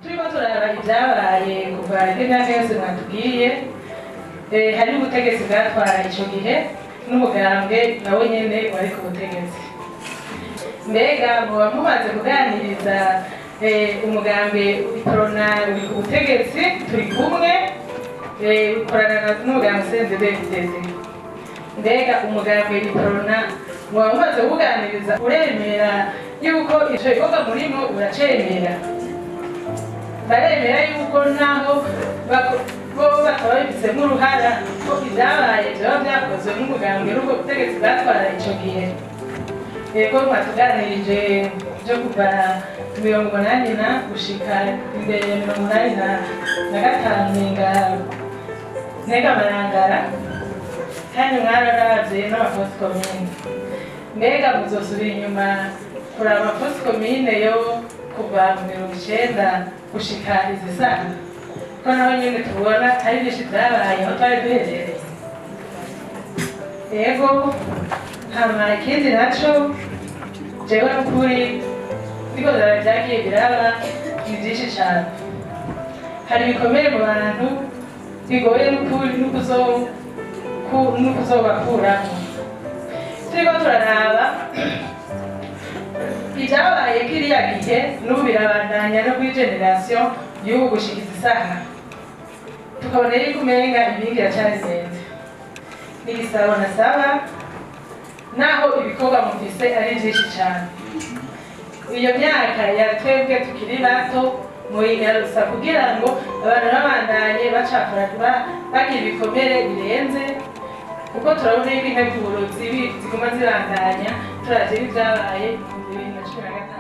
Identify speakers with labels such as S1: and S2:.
S1: Turiko turaraba ibyabaye kuva imyaka yose mwatubwiye, hari ubutegetsi bwatwara ico gihe n'umugambwe nawe nyene wari ku butegetsi. Mbega muba mumaze kuganiriza umugambwe Uprona uri ku butegetsi, turi kumwe, ukorana n'umugambwe CNDD-FDD. Mbega umugambwe Uprona muba mumaze kuganiriza, uremera yuko ico gikorwa murimo uracemera? Baremera yuko naho bo bakaba babifisemo uruhara, ko ibyabaye byaba byakozwe n'umugambwe n'ubwo butegetsi bwatwara ico gihe? Yego, mwatuganirije byo kuva 80 na gushika imbere ya 85, ntega marangara, kandi mwararavye n'ama fosses communes. Mbega muzosubira inyuma kuraba ama fosses communes yo kuva mu 90 gushika izi saha, ko naho nyene tubona hari byinshi vyabaye aho twari duherereye? Yego, hama ikindi naco, jewe n'ukuri ndiko ndara vyagiye biraba ni vyinshi cane. Hari ibikomere mu bantu bigoye n'ukuri n'ukuzobakuramo. Turiko turaraba ibyabaye kiriya gihe, n'ubu birabandanya no kuri génération y'ubu gushika izi saha, tukabona yuko umenga ibindi iracari ndende. N'igisabo nasaba, naho ibikorwa mufise ari vyinshi cane, iyo myaka ya twebwe tukiri bato muyinyarusa kugira ngo abantu babandanye bacafura, bagira ibikomere birenze, kuko turabona yuko integuro zibi ziguma zibandanya turavye n'ivyabaye mu 2015.